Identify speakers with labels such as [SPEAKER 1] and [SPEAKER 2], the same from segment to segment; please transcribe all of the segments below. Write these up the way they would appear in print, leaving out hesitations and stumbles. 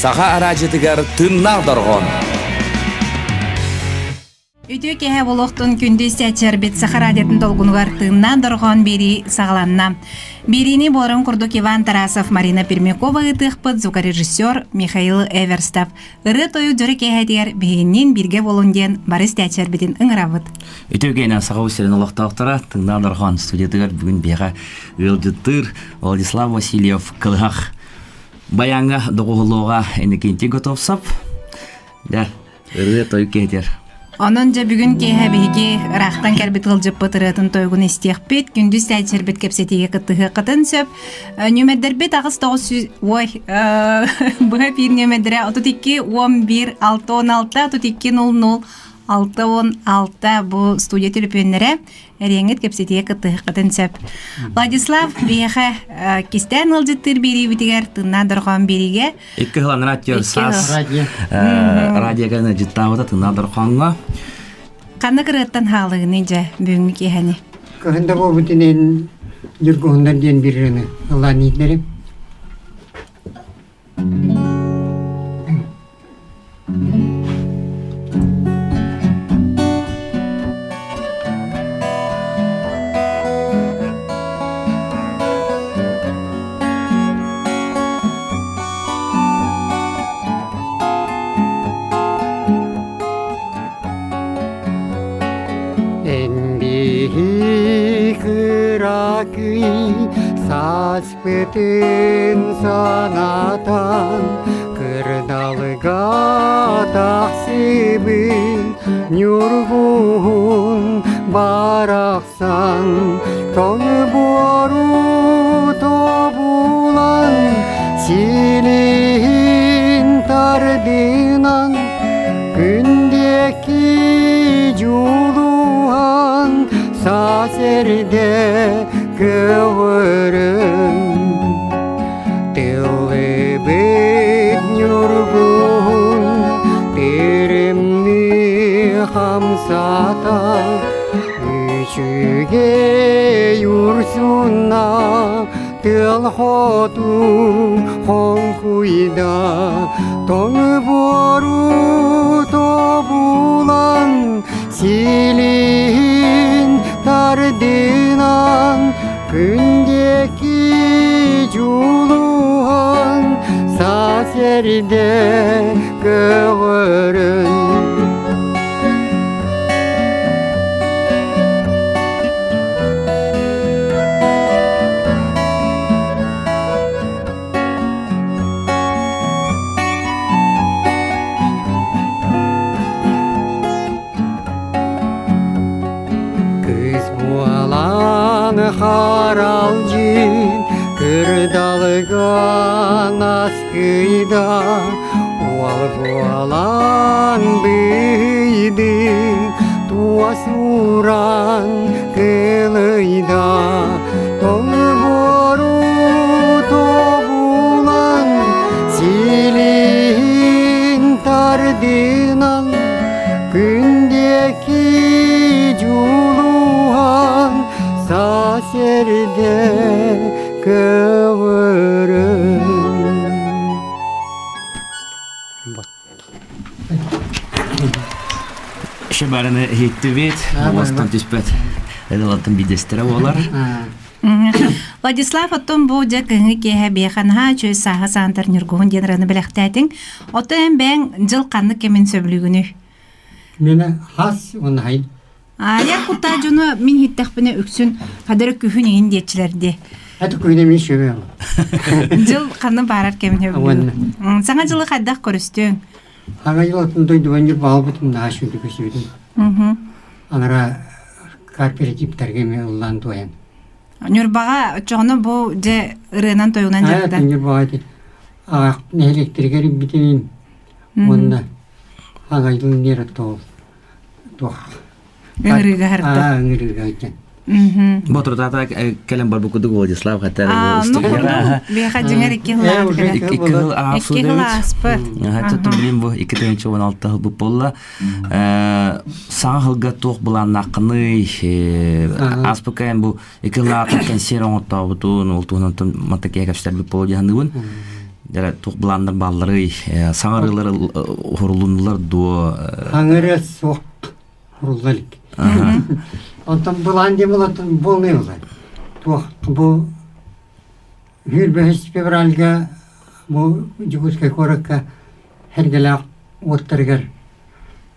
[SPEAKER 1] Саха араадьытыгар тыыннаах дорҕоон.
[SPEAKER 2] Үтүө киэһэ буолуохтун күндү истээччилэрбит Саха радиотын долгунугар тыыннаах дорҕоон биэрии саҕаланна. Биэриини буоларын курдук Иван Тарасов, Марина Пермякова ыытыахпыт, звукорежиссер Михаил Эверстов. Ырыа-тойук дьоро киэһэтигэр биһигинниин бииргэ буолун диэн бары истээччилэрбитин ыҥырабыт.
[SPEAKER 3] Үтүө киэһэ Саха сирин олохтоохторо Тыыннаах дорҕоон студиятыгар бүгүн биһиэхэ ыалдьыттыыр Владислав Васильев Кылыһах баяҥҥа доҕуһулуоҕа Иннокентий Готовцев. Да, ырыа тойук киһитигэр.
[SPEAKER 2] Онон дьэ бүгүн киэһэ биһиги ыраахтан кэлбит ыалдьыппыт ырыатын тойугун истиэхпит, күндү истээччилэрбит кэпсэтиигэ кыттыһыаххытын сөп. Нүөмэрдэрбит 8 9 ой, быһа биир нүөмэрдэрэ 32 11 616 32 00 66 бу студия төлөпүөннэрэ эриэҥҥит кэпсэтиигэ кыттыһыаххытын сөп. Владислав биһиэхэ кистээн ыалдьыттыыр биэриибитигэр тыыннаах дорҕоон биэриигэ
[SPEAKER 3] Икки сыл анараа өттүгэр саас радиоганы дьыттаабыта тыыннаах дорҕооҥҥо.
[SPEAKER 2] Ханна кырыаттан хаалыгыный дьэ бүгүҥҥү киэһэни?
[SPEAKER 4] Кыһын да буолбутунен Ньургуһуннар диэн биир ырыаны ыллаан иһиттэрим. Эн биһи кыракый сааспытын санатан кырдалга тахсыбын ньургуһун барахсан тоҥ буору тобулан силиһин тардынан күн диэки дьулуһан саас эрдэ көҕөрөн тыллыбыт ньургуһун тиримнии хамсата Үчүгэй урсунна тыал хоту хоҥкуйда тоҥ буору тобулан силиһин тардынан күн диэки дьулуһан саас эрдэ көҕөрөн Кыыс буолан харалдьын кырдалыган аскыйда Уол буолан быйдын туос ууран кылыйда Тоҥ-буору тобулан силиһин тардынан күн диэки дьулуһан саас эрдэ көҕөрөн
[SPEAKER 3] Шыбарыны иһиттибит, уостан түспэт ыдылаттан бидестэрэ буолар.
[SPEAKER 2] Владислав, оттон бу дьэ кыһыҥҥы киэһэ биэхэ наһаа үчүгэй сааһа саантар Ньургуһун диэн ырыаны бэлэхтээтиҥ. Оттон эн бэйэҥ дьыл ханнык кэмин сөбүлүүгүнүй?
[SPEAKER 4] Мин хас уонна хайын.
[SPEAKER 2] Айар куттаа дьону мин иһиттэхпинэ үксүн хадары күһүн иһин диэччилэр дии.
[SPEAKER 4] Это күһүн эмиэ сөбүм.
[SPEAKER 2] Дьыл ханна баарар кэмин сөбүлүүгүн. Саҥа дьылы хайдах көрүстүөҥ?
[SPEAKER 4] Саҥа дьыл атын дойдубан дьыл баалбытым наһаа сүрдүк көстүбүтүм. Анара кооперативтарга эмиэ ыллаан туойан.
[SPEAKER 2] Ньурбаҕа оччоҕуна бу дьэ ырыанан тойугунан дьарыктан.
[SPEAKER 4] Ньурбаҕа ити нэһилиэктэригэр битин уонна хаҥайдын нера тоол туох
[SPEAKER 2] Ыҥырыыга харта.
[SPEAKER 4] Ыҥырыыга итин.
[SPEAKER 3] Ботурутаата кэлэн барбы кудук Владислав хатар
[SPEAKER 2] Биэхэ дьиҥэр икки хыл
[SPEAKER 3] Икки хыл
[SPEAKER 2] Икки хыл ааспыт.
[SPEAKER 3] Ха билим бу 2016 хыл буолла. Саҥа хылга туох былааннааххыный? Ааспыкка бу икки хыл аата кэнсиэр оҥоттообутун, ол туһунан матакия кэпсэтэрбит буолуо диһаныбын. Дьэ, туох былааннар баалларый? Саҥарыылар уһурулуннулар дуо?
[SPEAKER 4] Хаҥырыа суох урулла илик. Онтон былаан диэн булантан буолнай ылар. Туох бу 25 февральга бу Дьокуускай куоракка Сэргэлээх уоттарыгар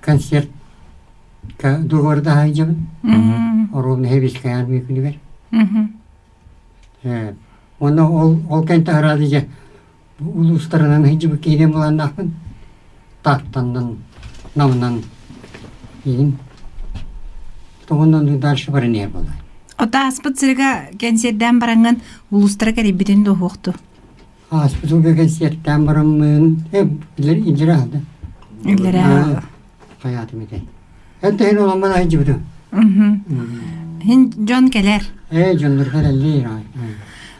[SPEAKER 4] концертка дуогабардаһа сылдьабын. Оруобуна Сэбиэскэй Армия күнүгэр. Уонна ол ол кэнтэ араады дьэ улуустарынан сылдьыбыт киһинэн буланнаахпын. Тааттаннан, Намынан иин. Тоҕоннон дальше баран иһэр буолла.
[SPEAKER 2] Ото ааспыт сырыга кэнсиэрдээн бараҥҥын улуустара кэрийбитин дуоһуохту.
[SPEAKER 4] Ааспыт сылга кэнсиэртээн бараммын, илдьирэ аһалда.
[SPEAKER 2] Иллэрэ.
[SPEAKER 4] Хайаатым ити. Эн тэһин оламман айдьыбытым.
[SPEAKER 2] Хин дьон кэлэр.
[SPEAKER 4] Ээ, дьоннор кэлэллэр.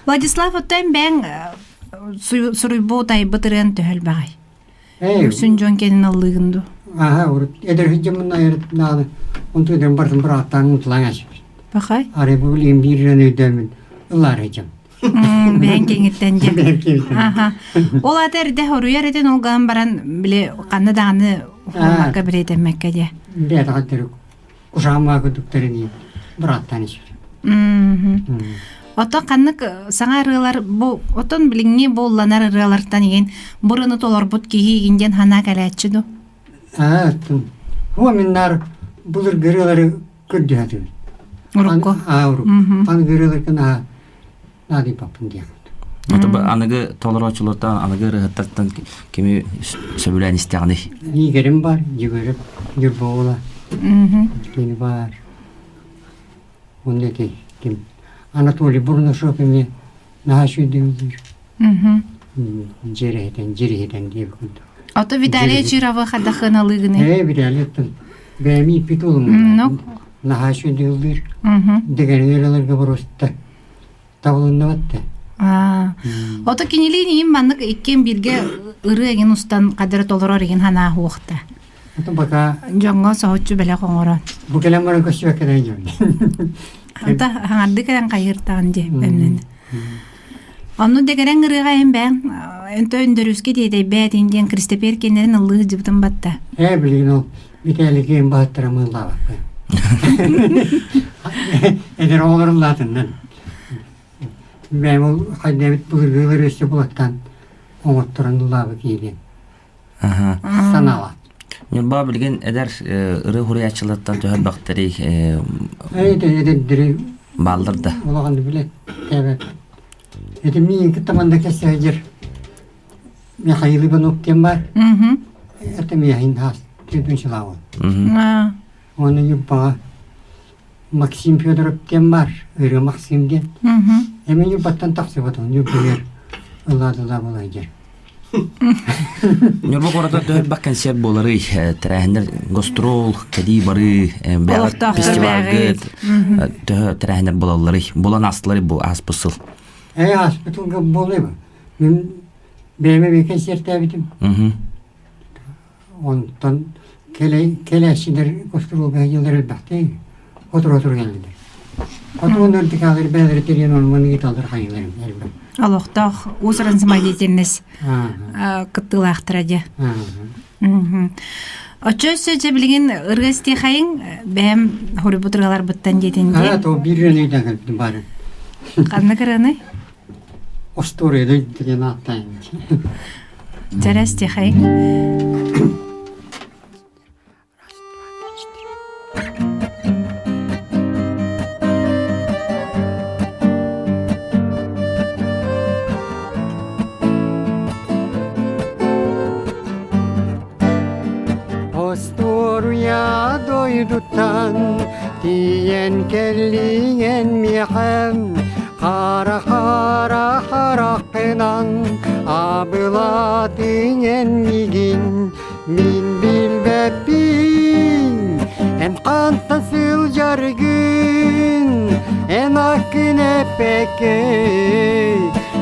[SPEAKER 2] Владислав, оттон бэйэҥ суруйбут айбыт ырыан төһө элбэҕий?
[SPEAKER 4] Ээ,
[SPEAKER 2] Үксүн дьон кэлин ыллыыгын дуу?
[SPEAKER 4] аха, урут эдэр сылдьаммын айарытнааны, онту эдэр бартын бырааттаан утулаан ачыбыт.
[SPEAKER 2] Пахай?
[SPEAKER 4] Арай бу билигин биир ырыаны өйдөөммүн ыллаары сылдьам.
[SPEAKER 2] Бэйэҥ киҥиттэн дьэ.
[SPEAKER 4] Бэйэм киҥиттэн.
[SPEAKER 2] Аха. Ол ата эрдэ хоруйар этин ол гынан баран били ханна даҕаны уһуламмакка билиэтэммэккэ дьэ.
[SPEAKER 4] Бэйэтэҕэр кушааммаа курдуктарын бырааттаан ичэр.
[SPEAKER 2] Оттон ханнык саҥа ырыалар бу оттон билиҥҥи буолланар ырыалартан игин бурыны толорбут киһи игин диэн санаа кэлээччи ду?
[SPEAKER 4] Аа, оттон хуа миннаар былыргы ырыалары көрдөһөтүбүт.
[SPEAKER 2] Урукку.
[SPEAKER 4] Аа, урук. Аныгы ырыаларгын аа наадыйбаппын диэх.
[SPEAKER 3] Аныгы толороочулартан, аныгы ырыаһыттартан кими сөбүлээн истэҕиний?
[SPEAKER 4] Игорим бар, Егоров, Ньурбоҕула. Кини бар. Онно ити ким? Анатолий Бурнашов эмиэ наһаа үчүгэйдик дьиэрэһитэн, дьириһитэн диэбит курдук.
[SPEAKER 2] Ото Виталий Чировы хайдах ылыгыный?
[SPEAKER 4] Ээ, Виталий бэйэм ииппит уолум. Наһаа үчүгэйдик ыллыыр. Дэгэрин ырыаларга боруоста табылынныбат да.
[SPEAKER 2] Ото кинилиин иһин маннык иккиэн бииргэ ырыа игин устан хадары толорор игин санаа хуохта.
[SPEAKER 4] Ото пока
[SPEAKER 2] Дьоҥҥо соһуччу бэлэх оҥорон.
[SPEAKER 4] Бу кэлэн баран көстүбэккэ да дьон.
[SPEAKER 2] Ата хаҥардыы кэлэн хайыыртаҕын дии бэмнэн. Онну дэгэрэн ырыаҕа иһин бэйэҥ өнтө өндөрүүскэ тиэтэйбээтин диэн Кристопер кинилэрин ыллыы сылдьыбытын батта.
[SPEAKER 4] Ээ билигин ол Виталий баһыттара мыыллаабаппын. Эдэр оҕолор ыллаатыннар. Бэйэм ол хайдабыт былыргылар өссө булаттан оҥотторон ыллаабыт киһи санаалаах.
[SPEAKER 3] Ньурба билигин эдэр ырыа хуруйааччылартан төһө элбэхтэрий
[SPEAKER 4] Эдэрдэри
[SPEAKER 3] бааллар да.
[SPEAKER 4] Улахан билет тэбэт. Эти миин кытта манна кэсэһдер Михаил Иванов диэн баар. Это миэхин хаас түөтүн сылаабын. Уонна Ньурбаҕа Максим Федоров диэн баар, Ырыа Максим диэн. Эми Ньурбаттан тахсыбатым, Ньурбугар ыллаатылаа буолай диэн.
[SPEAKER 3] Ньурба куората төһө элбэх концерт буоларый? Тэрээһиннэр гастрол, кэлии барыы, фестивальгыт төһө тэрээһиннэр буолалларый? Булан аастылар бу ааспыт сыл.
[SPEAKER 4] Ээ, ааспыт сылга буолуй Мин бэйэм эмиэ концертээбитим. Онтон кэлээччилэр гастролга сылдьаллар элбэхтик. Отур-отур кэллилэр. Хотугун өрдүкаалар бэйэлэрэ тэрийэн онон ыыталлар хайыылар элбэх.
[SPEAKER 2] Олохтоох уус-уран самодеятельность кыттыылаахтара дьэ. Оччо өссө дьэ билигин ырыа истиэхэйиҥ бэйэм хоруйбут ырыаларбыттан диэтин дии.
[SPEAKER 4] Аа, то биир ырыаны өйдөөн кэлбитим баарын.
[SPEAKER 2] Ханнык ырыаны?
[SPEAKER 4] Остуоруйа диэн ааттаан.
[SPEAKER 2] Чэрэ истиэхэйиҥ.
[SPEAKER 4] Остуоруйа дойдуттан тиийэн кэллиҥ эн миэхэ Хара-хара харахпынан абылаатыҥ эн миигин Мин билбэппин, эн хантан сылдьаргын, эн аккын эппэккэй,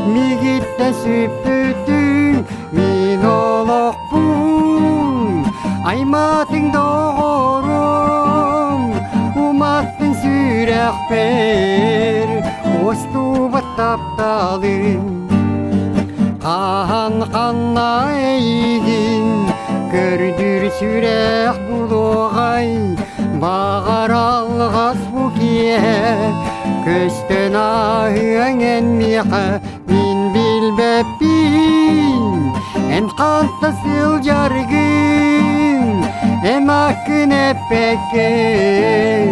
[SPEAKER 4] миигиттэн сүппүтүҥ мин олохпун, аймаатыҥ доҕорум, уматтыҥ сүрэхпэр, уостубат тапталым. Хаһан ханна эйигин көрдүүр сүрэх булуоҕай, баҕар алҕас бу киэһэ көстөн ааһыаҥ эн миэхэ мин билбэппин. Эн ханта сылдьаргын, эмаккын эппэккин,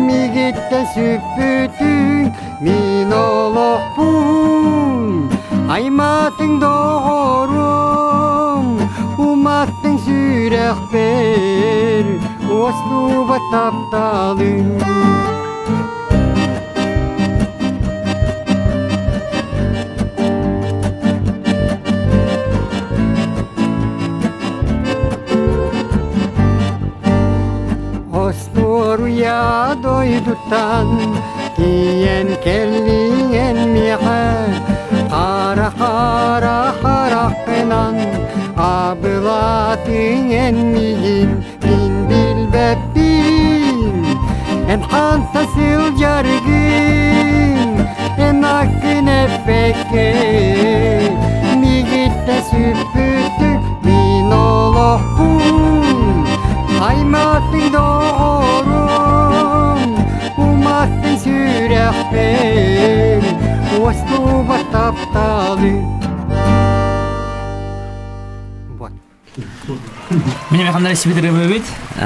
[SPEAKER 4] мигиттэн сүппүтүҥ Мин олохпун аймаатыҥ доҕорум, уматтыҥ сүрэхпэр уостубат тапталым. Остуоруйа дойдуттан тиийэн кэллиҥ миэхэ хара-хара хараххынан абылаатыҥ эн миигин мин билбэппин эн ханта сылдьаргын эн аккын эппэккэ миигиттэн сүппүтүҥ мин олохпун аймаатыҥ доҕорум уматтыҥ сүрэхпин уостубат тапталы Вот.
[SPEAKER 3] Мин эмэханнар сибидиребебит.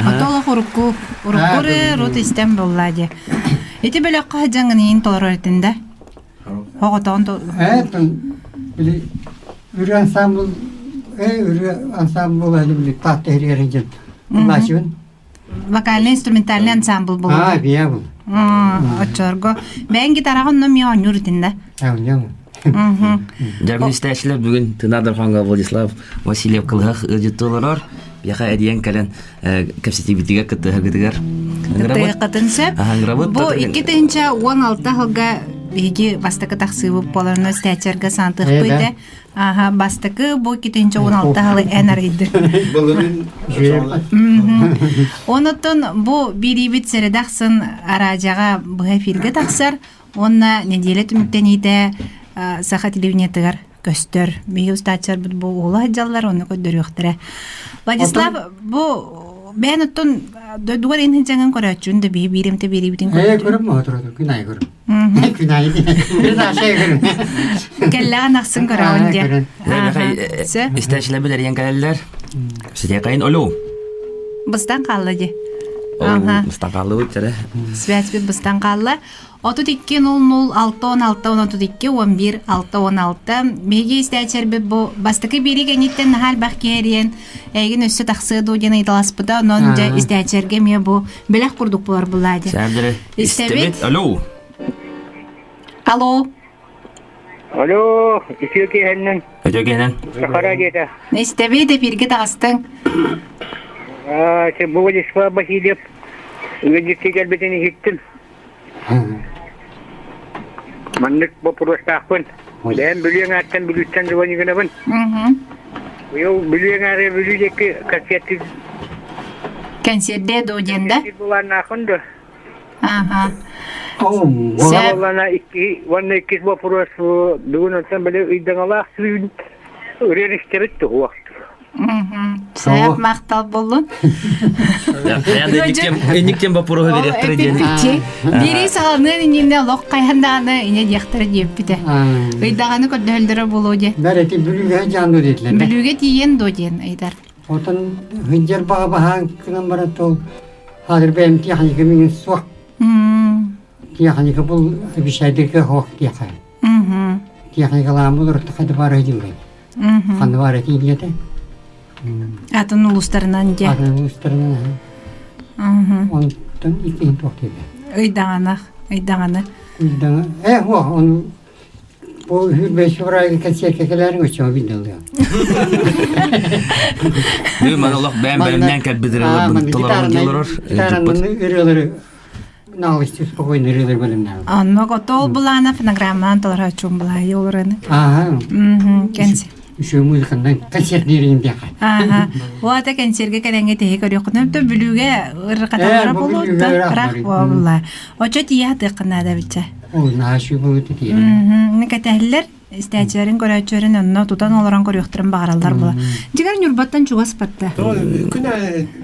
[SPEAKER 2] Отолох урукку уруккуры рут истэн буолла дии. Ити бөлөххө сылдьаҥҥын иин толорор этин да? Оҕотоҕун
[SPEAKER 4] Этон били үрү ансамбл үрү ансамбл били таатта иһиригэр сылдьан ыллааччыбын.
[SPEAKER 2] Вокальный инструментальный ансамбл буолла.
[SPEAKER 4] Аа, бия был.
[SPEAKER 2] Оччорго бэйэн гитараҕын онно эмиэ оонньуур этин да?
[SPEAKER 4] Оонньуом.
[SPEAKER 3] Дьаргын истээччилэр бүгүн Тына Дарханга Владислав Васильев кылыһах ыалдьытты олорор. Биһиэхэ эдийэн кэлэн кэпсэтиибитигэр кыттыһаргытыгар
[SPEAKER 2] Кыттыһыаххытын сөп. Бу 2016 сылга биһиги бастакы тахсыыбыт буоларына истээччилэргэ саантыахпыт этэ. Аха, бастакы бу 2016 сылы эн арыйды. Онотон бу бириибит сэрэдэ ахсын араадьаҕа быһа эфиргэ тахсар уонна неделя түмүктэниитэ саха телевидениетыгар көстөр. Биһиги устааччыларбыт бу уола сылдьаллар, онно көрдөрүөхтэрэ. Владислав, бу бэйэн оттон дойдугар ин сылдьаҥын көрөөччүн да биһи бииримтэ биэрибитин
[SPEAKER 4] Ээ, көрөм моһотуру, күн аайы көрөм. Күн аайы. Күн аайы көрөм.
[SPEAKER 2] Кэллэҕин ахсын көрөҕүн диэн.
[SPEAKER 3] Истээчилэр билэрийэн кэлэллэр. Ситиэкайын олу.
[SPEAKER 2] Быстан хаалла дии.
[SPEAKER 3] Быстан хааллыбыт эрэ.
[SPEAKER 2] Связьбит быстан хаалла. 32 00 6 16 32 11 6 16 биһиги истээччилэрбит бу бастакы биэрии кэнниттэн наһаа элбэх киһи эрийэн эйигин өссө тахсыа дуу диэн ыйыталаспыта онон дьэ истээччилэргэ эмиэ бу бэлэх курдук буолар булаа дии
[SPEAKER 3] истэбит алло
[SPEAKER 2] алло
[SPEAKER 5] Алло, үтүө киэһэннэн.
[SPEAKER 3] Үтүө киэһэнэн.
[SPEAKER 5] Сахара диэтэ.
[SPEAKER 2] Истэбит эфиргэ таҕыстыҥ.
[SPEAKER 5] Аа, бу Владислав Васильев ыалдьытыы кэлбитин иһиттим. Маннык боппуруостаахпын. Бэйэм Бүлүү эҥээттэн Бүлүүттэн звоню гынабын. Быйыл Бүлүү эҥээрэ Бүлүү диэки концерт
[SPEAKER 2] Кэнсиэрдээ дуо диэн да?
[SPEAKER 5] Былааннаахпын да.
[SPEAKER 2] Ага.
[SPEAKER 5] Уонна икки уонна иккис боппуруос бүгүн онтон били ыйдаҥалаах сүүн ырыан истэбит туһуох.
[SPEAKER 2] Сөп махтал боллун.
[SPEAKER 3] Инниктен боппуруоһу бириэхтэрэ диэн.
[SPEAKER 2] Бири саҕаланыан иннинэ олох хайан даҕаны ине диэхтэрэ диэппитэ. Ыйдаҕаны көрдөһөллөрө буолуо диэн.
[SPEAKER 4] Бэр эти Бүлүүгэ дьаан дуо диэтилэр.
[SPEAKER 2] Бүлүүгэ тиийэн дуо диэн ыйдар.
[SPEAKER 4] Отон хынжар баҕа баһаан кынан баран тол хадыр бэйэм тиэхиньикэ миҥин суох. Тиэхиньикэ бул обещайдырга хоох тиэхэ. Тиэхиньикалаан булар хайда баар дьыллай. Ханна баар этиилиэтэ.
[SPEAKER 2] Атын улуустарынан дьэ.
[SPEAKER 4] Атын улуустарынан. Онтон иккиһин туох диэтэ.
[SPEAKER 2] Ыйдаҥанах, ыйдаҥаны.
[SPEAKER 4] Ыйдаҥа. Э, он бу хүрбэс февральга концертка кэлээриҥ өччөҕө билдэллиэ.
[SPEAKER 3] Бүгүн маны олох бэйэм бэлэмнээн кэлбит ырыаларбын толорон олорор.
[SPEAKER 4] Гитаранан ырыалары наалыстыы спокойно ырыалар бэлэмнээн.
[SPEAKER 2] Онно готов булаана фонограмманан толорооччум булаайы олораны.
[SPEAKER 4] Ааха.
[SPEAKER 2] Кэнси.
[SPEAKER 4] Үчүгэй музыканнан концерт биэрин биэхэ.
[SPEAKER 2] Ааха. Уата концертке кэлэҥҥэ тэһи көрүөххүнэ то бүлүүгэ ырыкаталара буолуотта рах буолла. Очо тиийэ хатыаххын наада бичэ.
[SPEAKER 4] Ол наһаа үчүгэй буолуот тиийэ.
[SPEAKER 2] Кэтэһэллэр. Истээччилэрин көрөөччүлэрин онно тутан олорон көрүөхтэрин баҕараллар була. Дьигэр Ньурбаттан чугас батта.
[SPEAKER 6] Күн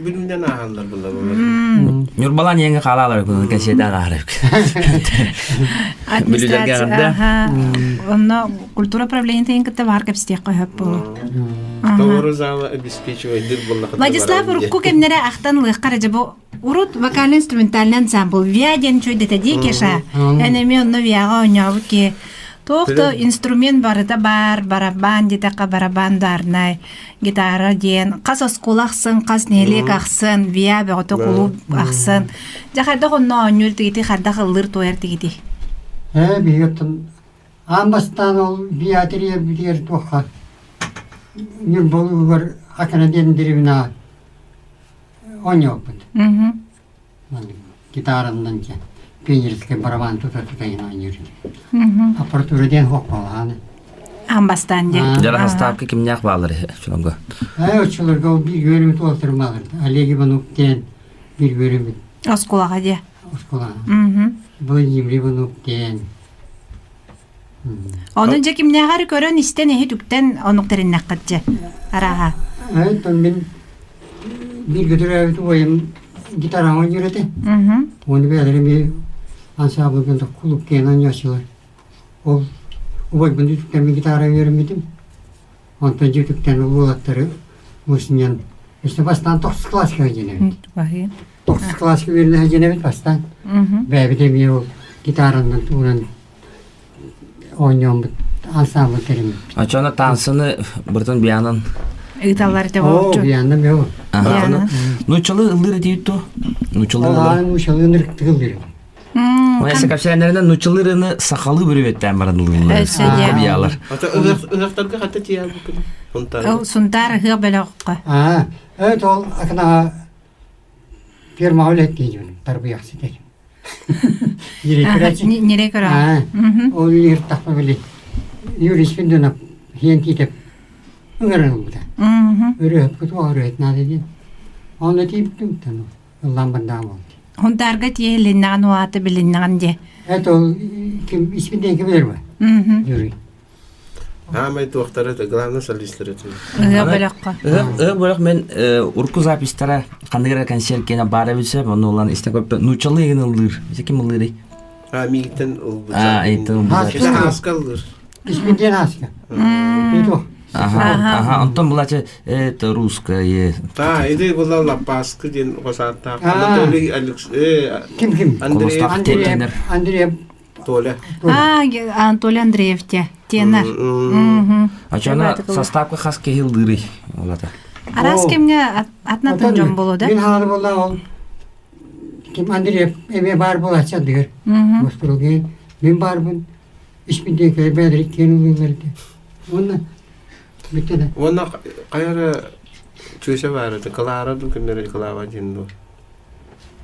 [SPEAKER 6] бүлүүнэн ааһаллар була.
[SPEAKER 3] Ньурбалаан иэҥэ хаалаалар күн кэсиэдээн ааһар.
[SPEAKER 2] Администрация онно культура управлениетын кытта баар кэпсэтиэххэ сөп буолуо.
[SPEAKER 6] Толору зала обеспечивайдыр буоллахха.
[SPEAKER 2] Владислав урукку кэмнэрэ ахтан ылыахха эрэ бу урут вокально-инструментальный ансамбль ВИА диэн чуйдэтэ дии Кеша. Эн эмиэ онно ВИА-ҕа оонньообут киһи. Туох да инструмент барыта баар, барабан диэтэххэ барабан даарнай, гитара диэн, хас оскуола ахсын, хас нэһилиэк ахсын, ВИА бөҕөтө кулууп ахсын. Дьэ хайдах онно оонньуур тигити, хайдах ыллыыр туойар тигити?
[SPEAKER 4] Ээ, биһиги оттон аан бастаан ол ВИА тэрийэрбитигэр туохха Ньурба улууһугар Акана диэн дэриэбинэҕэ оонньообуппут. Гитаранан дьэ пионерскай барабан тута-тута иһин оонньуур Аппаратура диэн суох буоллаҕына.
[SPEAKER 2] Аан бастаан диэн.
[SPEAKER 3] Дьара хастаапка кимнээх бааллар оччолорго?
[SPEAKER 4] Ээ, оччолорго ол биир үөрэммит уолаттарым бааллар. Олег Иванов диэн биир үөрэммит.
[SPEAKER 2] Оскуолаҕа диэ.
[SPEAKER 4] Оскуолаҕа. Владимир Иванов диэн.
[SPEAKER 2] Ону дьэ кимнээҕэр көрөн истэн эһи түктэн оннук тэриннэххит дьэ арааһа.
[SPEAKER 4] Оттон мин бииргэ төрөөбүт убайым гитараҕа оонньуур этэ. Уонна бэйэлэрэ эмиэ ансаамбылга кулуп киэн оонньооччулар. Ол убайбын үтүктэн мин гитара үөрэммитим. Онтон дьэ үтүктэн уолаттары мусунньан өссө бастаан тохсус кылааска диэн эбит. Тохсус кылааска үөрэнэ сылдьан эбит бастаан. Бэйэбит эмиэ ол гитаранан туунан оонньооммут ансаамбыл тэриммит.
[SPEAKER 3] Очоно таансыны быртын биянан
[SPEAKER 2] Ыыталлар этэ
[SPEAKER 4] Оо,
[SPEAKER 2] болчу.
[SPEAKER 4] биянна мео.
[SPEAKER 2] Биянан.
[SPEAKER 3] Нуччалы ыллыр этиит ту? Нуччалы ыллыр.
[SPEAKER 4] Олаан нуччалы ынырыктык ыллыр.
[SPEAKER 3] Майса кэпсээннэринэн нуччалыырыны сахалыы бүрүөттээн баран ыллыыллар.
[SPEAKER 2] Өссө дьэ.
[SPEAKER 3] Биялар.
[SPEAKER 6] Ата ыһыахтарга хата тиийэлбиккин. Сунтаар.
[SPEAKER 2] Сунтаар ыһыах бөлөххө.
[SPEAKER 4] Аа, эт ол акына фермаҕа үлэттиир тарбыйахсыт этим.
[SPEAKER 2] Ньирэй көрө.
[SPEAKER 4] Ол ыыртахпа били Юрий Спиндонов хиэн тиитэп ыҥыран ылбыта. Өрөһөппүт өрөһөт наада диэн. Онно тиийбитим ыллаан бардаҕым ол.
[SPEAKER 2] Хунтаарга тиэһилиннэҕин уааты билиннэҕин дии.
[SPEAKER 4] Это ол ким Испинден ким билэр Юрий.
[SPEAKER 6] Аамай туохтара это главное солистер это.
[SPEAKER 2] Ыһыах бөлөххө.
[SPEAKER 3] Ыһыах бөлөх мен урку запистара ханнык эрэ концерт киэнэ баар эбитсэ онну ылан истэ көрбө нууччалыы игин ыллыыр. Ise ким ыллыырый?
[SPEAKER 6] А миигиттэн ылбыт.
[SPEAKER 3] А, эйтен ылбыт.
[SPEAKER 6] Ааска ыллыыр.
[SPEAKER 4] Испинден ааска. Это.
[SPEAKER 3] Ага, ага, онтон булачы это русское.
[SPEAKER 6] А, иди була лапаскы диэн хосааттаах. Анатолий Алекс
[SPEAKER 4] Ким ким?
[SPEAKER 6] Андрей
[SPEAKER 4] Андрей Андрей
[SPEAKER 6] Толя.
[SPEAKER 2] А, Анатолий Андреев те, тенор.
[SPEAKER 3] Ачана составка хас киһи ыллыырый олата.
[SPEAKER 2] Араас кэмҥэ атнатын дьон болу да?
[SPEAKER 4] Мин хаалы буолла ол ким Андреев эмиэ баар буолааччы андыгыр. Госпоролген мин баарбын испин диэки бэдэрик киэн ылыылар Уонна бүттэ да.
[SPEAKER 6] Уонна хайара чүөсэ баар это Клара ду кимнere Клава диэн дуо.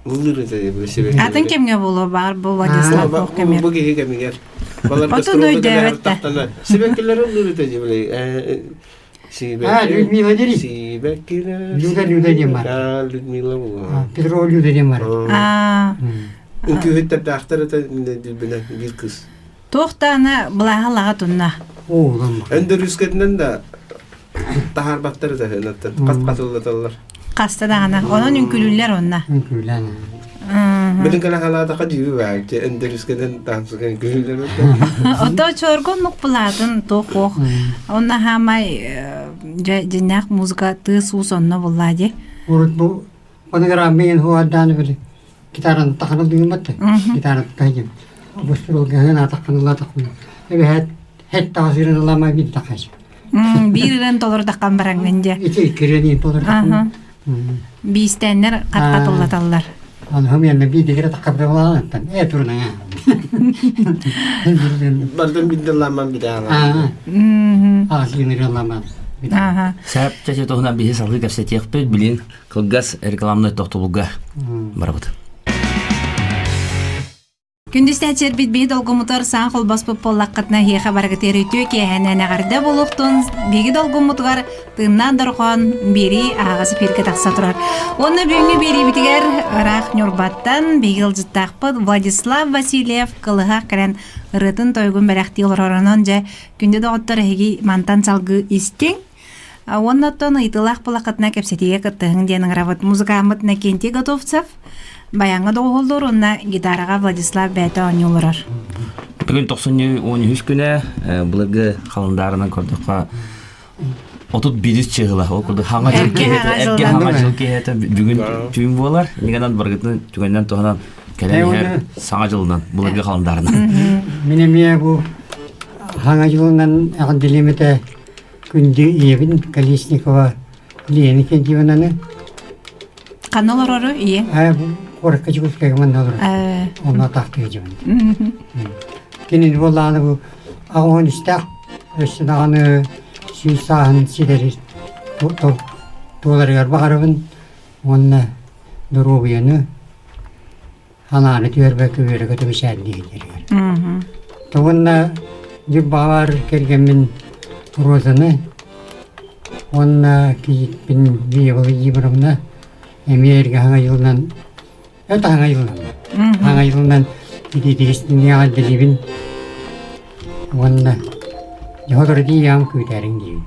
[SPEAKER 2] Атын кэмҥэ буолуо баар бу Владислав туох кэмигэр.
[SPEAKER 6] Бу киһи кэмигэр.
[SPEAKER 2] Отун өйдөөбөт да.
[SPEAKER 6] Сибэккилэр ыллыыр этэ дии
[SPEAKER 4] А, Людмила дери.
[SPEAKER 6] Сибэккилэр.
[SPEAKER 4] Люда Люда диэн бар.
[SPEAKER 6] А, Людмила буолуо.
[SPEAKER 4] Петрова Люда диэн бар.
[SPEAKER 2] Аа.
[SPEAKER 6] Үҥкүүһүттэрдээхтэр этэ билбинэн биир кыыс.
[SPEAKER 2] Туох даҕаны былааһа лаҕа тунна.
[SPEAKER 4] Оолом.
[SPEAKER 6] Өндөрүүскэтинэн да таһаарбаттар этэ ынаттан хат хатыллаталлар.
[SPEAKER 2] Хаста даҕаны. Онон үҥкүлүүллэр онно.
[SPEAKER 4] Үҥкүүлээн.
[SPEAKER 6] Билин кэлэ халаатаха дьиби баар өндөрүүскэтин таансыга үҥкүлүүллэр.
[SPEAKER 2] Ото чорго оннук былаатын туох ох. Онно хаамай дьиннээх музыка тыас уус онно буллаа дии.
[SPEAKER 4] Урут бу фонограммаын хуардааны били гитараны тахана дыыммат гитара тахайым бустурулгаһын атахханалаатахпын эбэһээт хэт таҕасырын ыламай бин тахас
[SPEAKER 2] Биир ыран толордаххан бараҥҥын дьэ.
[SPEAKER 4] Ити кирени толордаххын.
[SPEAKER 2] Биистэннэр хат-хатыллаталлар.
[SPEAKER 4] Анхым янна би дигere таккабдалааттан э турна.
[SPEAKER 6] Бардын бидделламан бидаала.
[SPEAKER 4] Аа синирламан.
[SPEAKER 2] Аха.
[SPEAKER 3] Сәп чачы туһунан биһи салгыы кэпсэтиэхпит билин кылгас рекламнай тохтобулга барабыт.
[SPEAKER 2] Күндүстээччилэрбит биһи долгуммутугар саҥа холбоспут буоллаххытына эһиэхэ барыгытыгар үтүө киэһэнэн эҕэрдэ буолуохтун биһиги долгуммутугар тыыннаах дорҕоон биэрии аһаҕас эфиргэ тахса турар. Уонна бүгүҥҥү биэриибитигэр ыраах Ньурбаттан биһиги ыалдьыттаахпыт Владислав Васильев кылыһах кэлэн ырыатын тойугун бэлэхтии олорорунан дьэ күндү доҕоттор эһиги мантан салгыы истиҥ. Уонна оттон ыйытыылаах буоллаххытына кэпсэтиигэ кыттыһыҥ диэн ыҥырабыт. Музыкааммыт Иннокентий Готовцев баяҥҥа доҕуһуоллуур уонна гитараҕа Владислав бэйэтэ оонньуу олорор.
[SPEAKER 3] Бүгүн тохсунньу 13 күнэ былыргы халандаарынан көрдөххө 31 чыһыла ол курдук хаҥа жыл киһитэ эргэ хаҥа жыл киһитэ бүгүн түүн буолар нигэнэн баргытын түгэннэн туһанан кэлэн иһэр саҥа дьылынан былыргы халандаарынан
[SPEAKER 4] Мин эмиэ бу хаҥа дьылынан эҕэрдэлиэм этэ Күндү ийэбин Колесникова Лена Кентьевнаны.
[SPEAKER 2] Ханна олорору ийэ?
[SPEAKER 4] Ээ, куоракка Дьокуускайга манна олорор. Онно атаахтыы дьыбын. Кинини буоллаҕына бу аҕыһын истээх өссө даҕаны сүүс сааһын ситэри туоларыгар баҕарабын уонна доруобуйаны Анааны түһэрбэккэ үөрэ-көтө мичээрдииллэригэр. Уонна дьыббаҕар кэргэммин Розаны уонна кийииппин Вия Владимировна эмиэ эргэ хаҥа дьылынан это хаҥа дьылынан хаҥа дьылынан итиитигистиҥҥэ эҕэрдэлиибин уонна дьоһотору тиийэҕим күүтээриҥ диибин.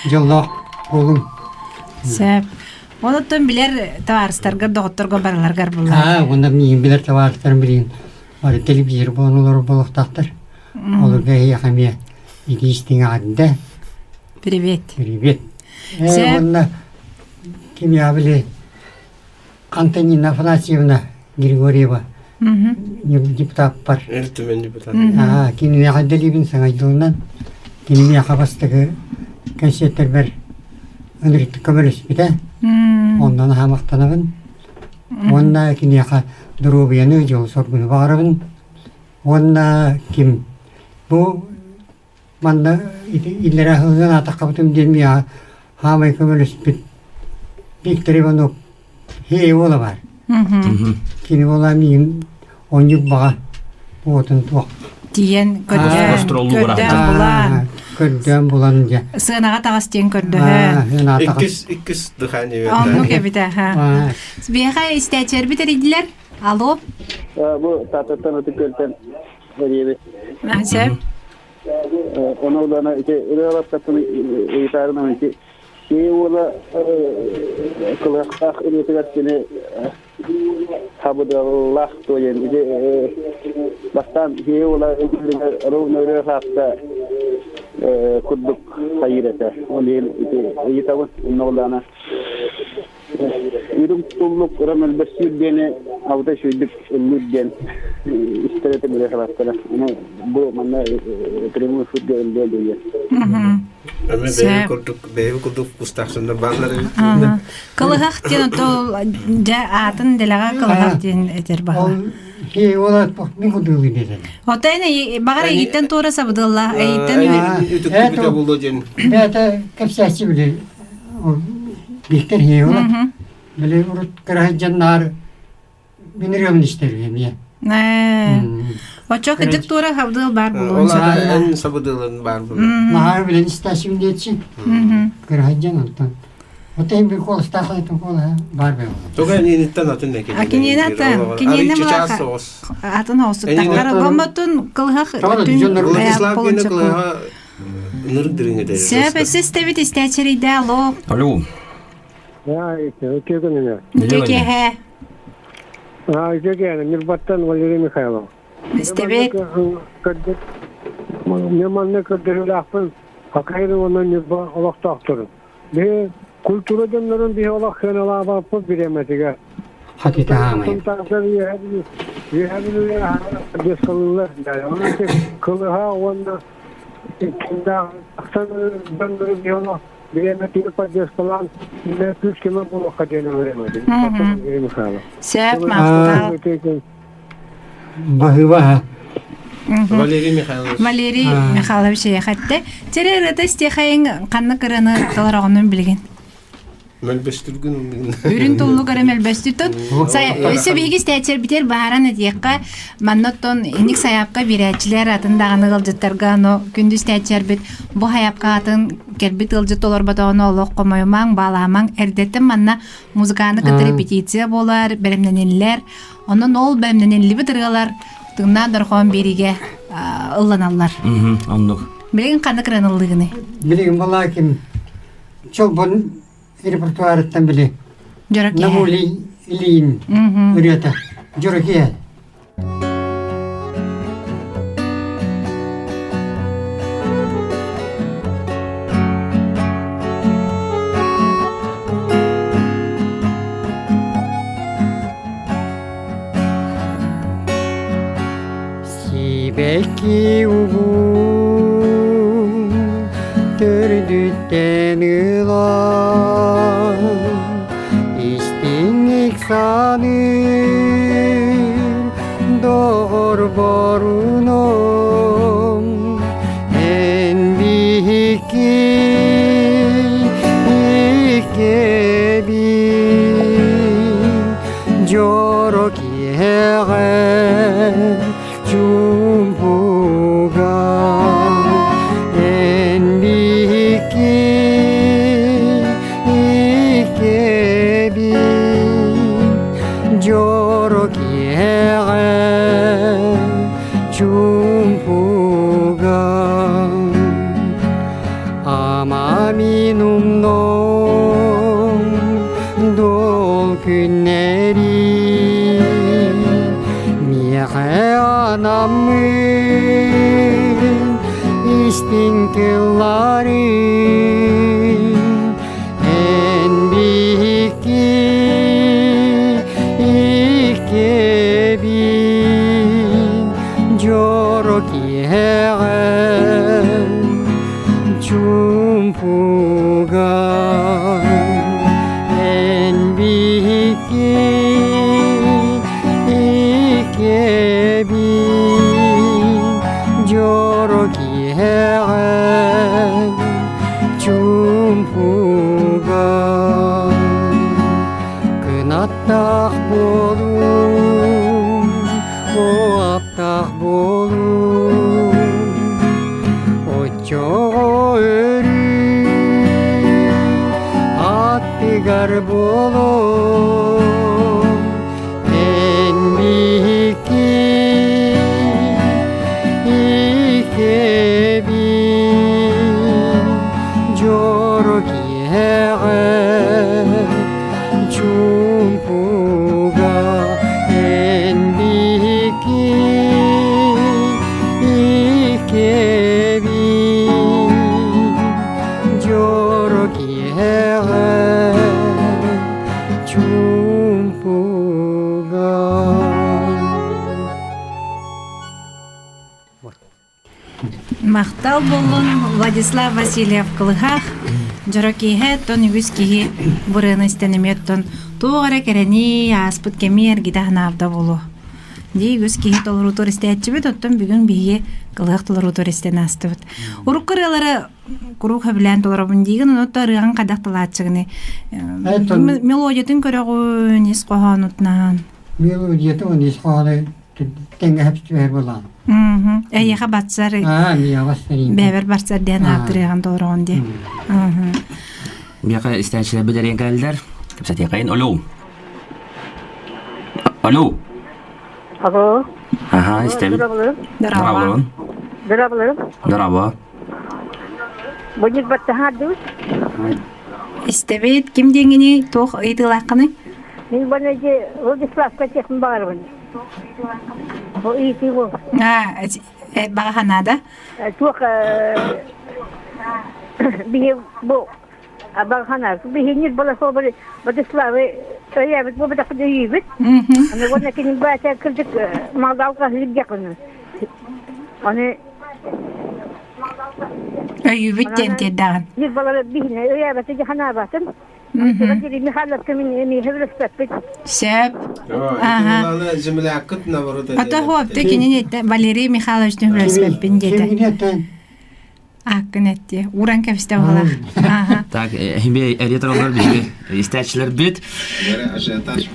[SPEAKER 4] Дьоллоох буолуҥ.
[SPEAKER 2] Сөп. Онуттан билэр табаарыстаргар, доҕотторго барыларгар булар.
[SPEAKER 4] Аа, уонна миигин билэр табаарыстарым билигин бары телевизор буолан олорор буолуохтаахтар. Олорго эһиэхэ эмиэ итии истиҥ эҕэрдэ.
[SPEAKER 2] Привет.
[SPEAKER 4] Привет. Ээ, уонна кимиэхэ били Антонина Афанасьевна Григорьева депутаппар.
[SPEAKER 6] Ил Түмэн депутат.
[SPEAKER 4] Киниэхэ дэлиибин саҥа дьылынан киниэхэ бастакы кэнсиэртэрбэр ынырыктык көмөлөспүтэ. Онно наһаа махтанабын. Уонна киниэхэ доруобуйаны, дьолу-соргуну баҕарабын. Уонна ким бу Манна ити иллэрээ сылынан аатаххабытым диэн миэхэ хаамай көмөлөспүт Виктор Иванов Хей уола баар. Кини уола миигин онньук баҕа уотун туох
[SPEAKER 2] Тиийэн көрдөөн, көрдөөн булан.
[SPEAKER 4] Көрдөөн булан дьэ.
[SPEAKER 2] Сыанаҕа таҕыс диэн көрдөһөн.
[SPEAKER 6] Иккис иккис дыхание.
[SPEAKER 2] Оннук эбитэ. Биһиэхэ истээччилэрбит эрийдилэр. Алло.
[SPEAKER 5] Бу Тататтан Ытык Күөлтэн эрийэбит.
[SPEAKER 2] Сөп.
[SPEAKER 5] Ону улана ити ырыалаттатын ыйытаарынан ити киһи уола кылыһахтаах ырыатыгар кини хабыдыаллаах туойан ити бастаан киһи уола ровно ырыа хаапта курдук хайыыр этэ. Ол иһин ити ыйытабын онно улаана Үрүҥ туллук ыран өлбөстүүр диэни абытай сүүйдүк ыллыыр диэн истэр этим билэ сылаттара. Аны бу манна прямой эфиргэ ыллыа диэн.
[SPEAKER 6] Эми бэйэм курдук бэйэм курдук кустаахсыннар бааллар эбит.
[SPEAKER 2] Кылыһах диэн ото дьэ аатын дэлэҕэ кылыһах диэн этэр баһа.
[SPEAKER 4] Кии уола мин курдук диэтэ.
[SPEAKER 2] Ото эн баҕар эйиттэн туора сабыдылла эйиттэн
[SPEAKER 6] үтүктүбүтэ буолуо диэн.
[SPEAKER 4] Бэйэтэ кэпсээччи били Биһтэр иһиэҕэ. Били урут кыра сылдьан наар мин ырыабын истэр эмиэ.
[SPEAKER 2] Оччо кыдьык туора хабдыал баар
[SPEAKER 6] буолуон сөп. Эн сабыдыалын баар буолуон.
[SPEAKER 4] Наһаа билэн истээсим диэччи. Кыра сылдьан онтон. Отын bir куоластаах айтын куолаһа баар буолуон.
[SPEAKER 6] Туга эниниттэн атын эки.
[SPEAKER 2] А киниэнэ атын. Киниэнэ мылаха. Атын оҕустуттахтар. Бомботун кылыһах
[SPEAKER 6] түн Владислав гене кылыһа Ынырык дириҥ
[SPEAKER 2] Сөп, өссө истээччирийдэ, алло.
[SPEAKER 3] Алло.
[SPEAKER 5] Үтүө күнүнэн.
[SPEAKER 2] Үтүө киэһэ.
[SPEAKER 5] Үтүө киэһэ. Ньурбаттан Валерий Михайлов.
[SPEAKER 2] Истэбит.
[SPEAKER 5] Мен манна көрдөрүүлээхпин Хакайры уонна Ньурба олохтоохторун. Биһи культура дьоннорун биһи олох сыаналаабаппыт бириэмэтигэр.
[SPEAKER 4] Хатыта хаамай.
[SPEAKER 5] Үөһэ Бүлүүгэ дескалыыллар. Кылыһа уонна Тахсан дьоннору биһи олох бириэмэтигэр поддержкалаан күүс көмө буолуохха диэн ыҥырабын. Михайлов.
[SPEAKER 2] Сөп, махтал.
[SPEAKER 4] Баһыыба.
[SPEAKER 6] Валерий Михайлович.
[SPEAKER 2] Валерий Михайлович эйэхэтте. Тере ырыата истиэхэйиҥ ханнык ырыаны толороҕунун билигин?
[SPEAKER 6] Мөлбөстүргүн
[SPEAKER 2] Үрүн туллук эрэ мөлбөстүтүн. Өссө биһиги истээччилэрбитигэр бааран этиэххэ, манна оттон инник сайаапка биэрээччилэр атын даҕаны ыалдьыттарга ону күндү истээччилэрбит бу сайаапка атын кэлбит ыалдьыт толорботоҕуна олох хомойумаҥ, баалаамаҥ. Эрдэттэн манна музыканы кытта репетиция буолар, бэлэмнэниллэр. Онон ол бэлэмнэниллибит ырыалар тыыннаах дорҕоон биэриигэ ылланаллар.
[SPEAKER 3] Оннук.
[SPEAKER 2] Билигин ханнык ырыаны ыллыгыный?
[SPEAKER 4] Билигин балааким Чолбон репертуарыттан били Намули Ильин ырыата Дьоро киэһэ. Сибэкки угун төрдүттэн ылан истиҥник саныыр доҕорборунум эн биһикки иккэбин дьоро киэһэҕэ чуумпуга эн биһикки иккэбин дьоро киэһэҕэ чуумпуга ама мин умнуом дол күннэри миэхэ анаммын истиҥ тыллары эн биһикки иккэбин дьоро киэһэҕэ чуумпуга эн биһикки иккэбин дьоро киэһэҕэ чуумпуга кынаттаах буолуум аптаах буолуум оччоҕо өрүү аттыгар буолуом эн биһикки иккэбин дьоро киэһэҕэ чуумпуга эн биһикки иккэбин дьоро киэһэҕэ чуумпуга
[SPEAKER 2] Махтал буоллун Владислав Васильев Кылыһах дьоро киэһэ оттон үгүс киһи бу ырыаны истэн эмиэ оттон туох эрэ кэрэни ааспыт кэми эргитэ санаабыта буолуо. Дии үгүс киһи толоруутугар истээччибит, оттон бүгүн биһиги Кылыһах толоруутугар истэн аастыбыт. Урукку ырыалары куруук сөбүлээн толоробун диигин, ону ырыаҕын хайдах талааччыгыный? Мелодиятын көрөҕүн, ис хоһоонутунан.
[SPEAKER 4] Мелодията ис хоһоону тэҥҥэ түһэр буолаҕын.
[SPEAKER 2] Эйиэхэ батсар бэйэбэр барсар диэн ааттырыаҕын толороҕун дии.
[SPEAKER 3] Биэхэ истээччилэр билэрин кэлэллэр. Кэпсэтиэхэйин. Алло. Алло.
[SPEAKER 7] Алло.
[SPEAKER 3] Аха, истэбит.
[SPEAKER 2] Здорово.
[SPEAKER 7] Здорово.
[SPEAKER 3] Здорово.
[SPEAKER 7] Бунит баттаһаардыбыт.
[SPEAKER 2] Истэбит. Ким диэҥҥиний? Туох ыйытыылааххыный?
[SPEAKER 7] Мин бу Владиславка этиэхпин баҕарабын. Бу ыйытыы бу.
[SPEAKER 2] Аа, баҕа санаада?
[SPEAKER 7] Туох биһи бу баҕа санаа биһиҥҥит баласобары Владиславы өйөөбүт буолбатахпыт өйүүбүт. Аны уонна кини баата кырдьык малдаалга сылдьыахпын. Аны
[SPEAKER 2] Өйүүбүт диэн тиэрдэҕин.
[SPEAKER 7] Биир балары биһине өйөөбөтө дьэ санаабатын.
[SPEAKER 2] Сөп. Ата хуопта кинини Валерий Михайлович түһүлэспэппин диэтэ. Ааккын эттиэ. Уран кэбистэ буолар. Аха.
[SPEAKER 3] Так, химбе эриетер биһиги истээччилэр бит.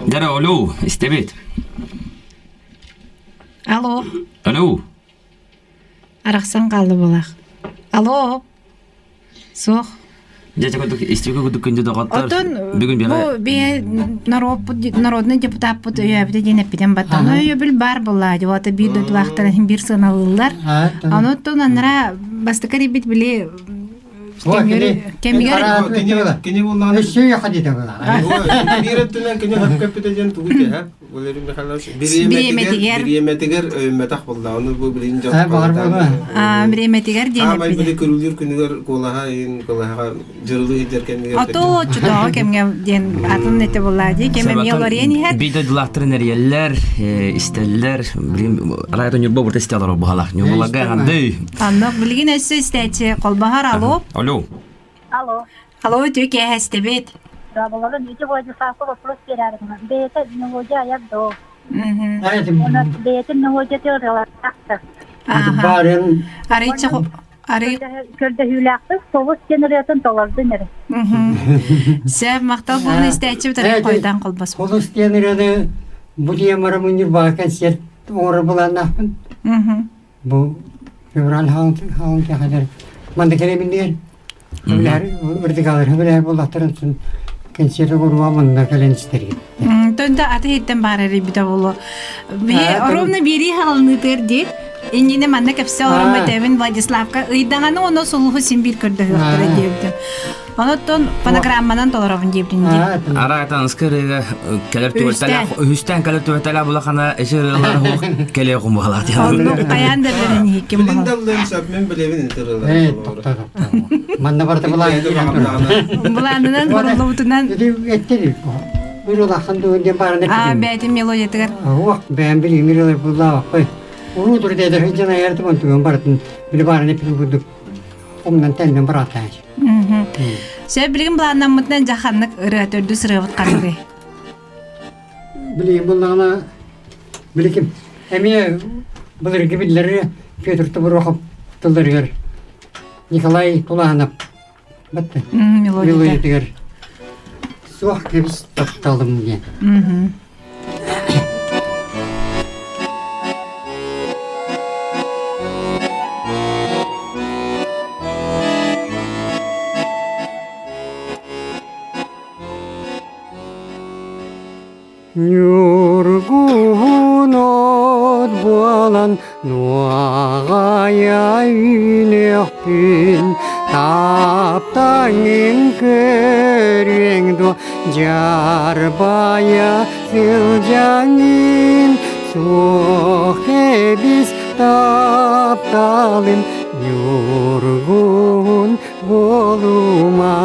[SPEAKER 3] Дара олу, истебит.
[SPEAKER 2] Алло.
[SPEAKER 3] Алло.
[SPEAKER 2] Арахсан хаалла буолаах. Алло. Суох.
[SPEAKER 3] Дьэ, курдук истигэ курдук күндү доҕоттор.
[SPEAKER 2] Оттон
[SPEAKER 3] бүгүн
[SPEAKER 2] бу бие народпут народный депутаппыт өйөөбүтэ диэн эппитим баттан өйөбүл бар буолла дьуота биир дойдулаахтар иһин биир сыаналыыллар. Ону анара бастакы рибит били кэмигэр
[SPEAKER 6] Кини буллаҕына
[SPEAKER 4] Өссө хадита була.
[SPEAKER 6] Биир өттүнэн кини хөпкөппүтэ диэн тугу диэһэ Валерий Михайлович
[SPEAKER 2] Бириэмэтигэр.
[SPEAKER 6] бириэмэтигэр өйүммэтэх буолла ону бу билин дьон
[SPEAKER 2] бириэмэтигэр диэн
[SPEAKER 6] Аамай били көрүлүүр күнүгэр куолаһа иин куолаһаҕа дьырылыы сылдьар кэмигэр
[SPEAKER 2] Ото оччотооҕу кэмҥэ диэн атын этэ буолла дии кэм эмиэ олоруйан иһэр
[SPEAKER 3] Биир дойдулаахтарын эрийэллэр, истэллэр. Билин арай Ньурба бурта истэ олорор буһалах. Ньурбаларга андый.
[SPEAKER 2] Оннук билигин өссө истээччи холбоһор алло.
[SPEAKER 3] Алло.
[SPEAKER 8] Алло.
[SPEAKER 2] Алло, үтүө киэһэ истэбит.
[SPEAKER 8] Дорооболорун, ити Владиславка вопрос биэрээрин. Бэйэтэ мелодия айар доо. Бэйэтин мелодия теориялаахтар.
[SPEAKER 4] Барын
[SPEAKER 2] Арыйча арый
[SPEAKER 8] көрдөһүүлээхпит собус диэн ырыатын толордун эрэ.
[SPEAKER 2] Сөп, махтал буолун истээччи бит хойдон холбос.
[SPEAKER 4] Холус диэн ырыаны бу диэмара мунньур концерт оҥорор былааннаахпын. Бу февраль хаалын кэхэлэр манна кэлэминнигэр Билэр үрдүгалар билэр буллахтарын сын концерт оҥорума манна кэлэн истэргит.
[SPEAKER 2] Төнтө аты иттен баар эрийбитэ буолуо. Биһи ровно биэрии хаалыныытыгар дии. Иннинэ манна кэпсэ олорон бэтэбин Владиславка ыйдаҥаны оно сулуһу син биир көрдөһүөхтэрэ диэбитим. Оноттон фонограмманан толоробун диэбитин дии.
[SPEAKER 3] Араатан ыскырыга кэлэр түбэлтэлээх үһүстэн кэлэр түбэлтэлээх булахана эчи ырыалар хуох кэлиэ кумбалаат.
[SPEAKER 2] Оннук хайаан да билэн иһиккин
[SPEAKER 6] Билин даллын сөп мен билебин ытырылар.
[SPEAKER 4] Э, тохто тохто. Манна барда былаан
[SPEAKER 2] Былаанынан хоруллубутунан
[SPEAKER 4] Эттери. Bir улахан дуун диэн баарына
[SPEAKER 2] Аа, бээтин мелодиятыгар.
[SPEAKER 4] Уох, бэйэм билигин ырыалар буллаабаппай. Уруу тур дедер хыдьан аярдым онтуган барытын били баарына эппитин курдук умнан тэннэн бараатаан.
[SPEAKER 2] Сөп билигин былааннаммытынан дьаханнык ырыа төрдүс ырыабыт ханныгый?
[SPEAKER 4] Билигин буллаҕына биликим эмиэ былыргы биллэр Петр Тобурохов тылларыгар Николай Тулаанап батта мелодиятыгар суох кэбис тапталым диэн. Ньургуһун от буолан нуоҕайа үүнүөхпүн таптаҥын көрүөҥ дуо дьарбайа сылдьаҥын суох эбис тапталым ньургуһун буолума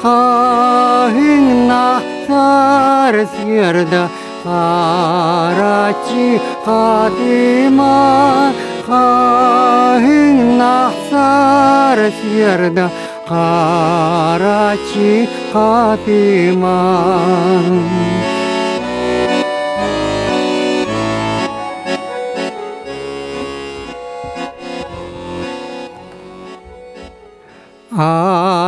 [SPEAKER 4] хаһыҥна сарсыарда хараччы хатыма хаһыҥна сарсыарда хараччы хатыма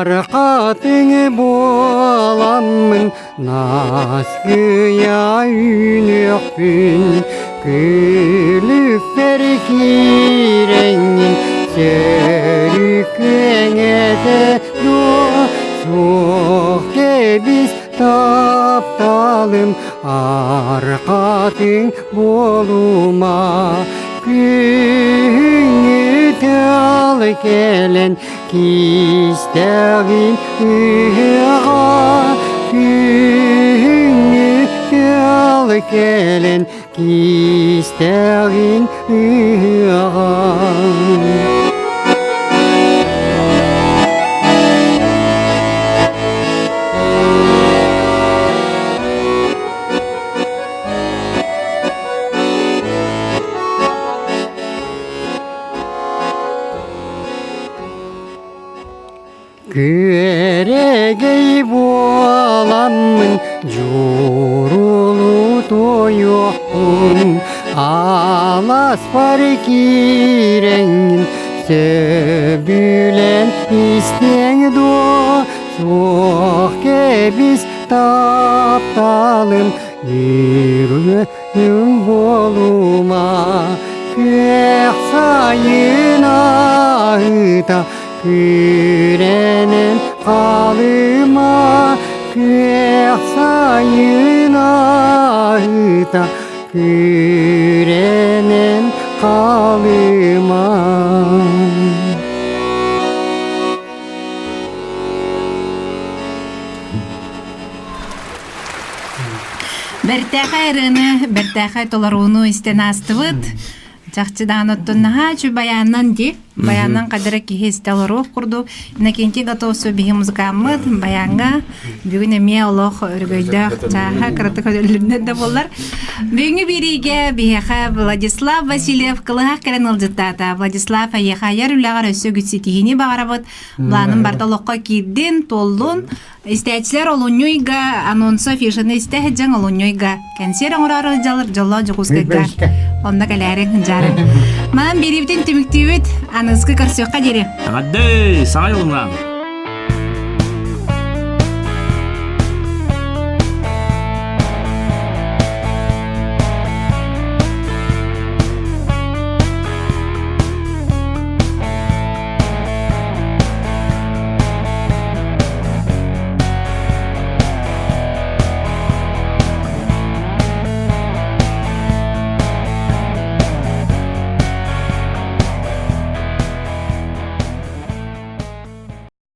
[SPEAKER 4] Арқатың буоламмын наскыйа үүнүөхпүн күлүкпэр киирэҥҥин сөрүкүөҥэтэ дуо суох кэбис тапталым арқатың буолума күһүҥҥү тыал кэлэн кистэҕин ыһыаҕа күһүҥҥү тыал кэлэн кистэҕин ыһыаҕа Күөрэгэй буоламмын дьурулуу туойуохпун аласпар киирэҥҥин сөбүлээн истиэҥ дуо? Суох кэбис тапталым Ирүм буолума Күөх сайын аһыта Күрэнэн хаалыма Күөх сайын аһыта Күрэнэн хаалыма
[SPEAKER 2] Бэртээхэй ырыаны, бэртээхэй толорууну истэн аастыбыт. Чахчы даҕаны оттон наһаа үчүгэй баянынан дии. Баянынан хадара киһи истэ олоруох курдук. Иннокентий Готовцев биһи музыкаммыт баяҥҥа бүгүн эмиэ олох өрөгөйдөөх чааһа кыратык өдөллүннэр да буоллар. Бүгүҥҥү биэриигэ биһиэхэ Владислав Васильев кылыһах кэлэн ыалдьыттаата. Владислав эйиэхэ айар үлэҕэр өссө үгүс ситиһиини баҕарабыт. Планым барыта олоххо киирдин, туоллун. Истээччилэр олунньу ыйга анонса афишаны истэ сылдьан олунньу ыйга кэнсиэр оҥороору сылдьаллар дьоллоох Дьокуускайга. Онно кэлээриҥ, дьаарыҥ. Манан биэриибитин түмүктүүбүт. Аныгыскы көрсүөххэ диэри.
[SPEAKER 3] Эҕэрдэ! Саҥа дьолуҥҥа!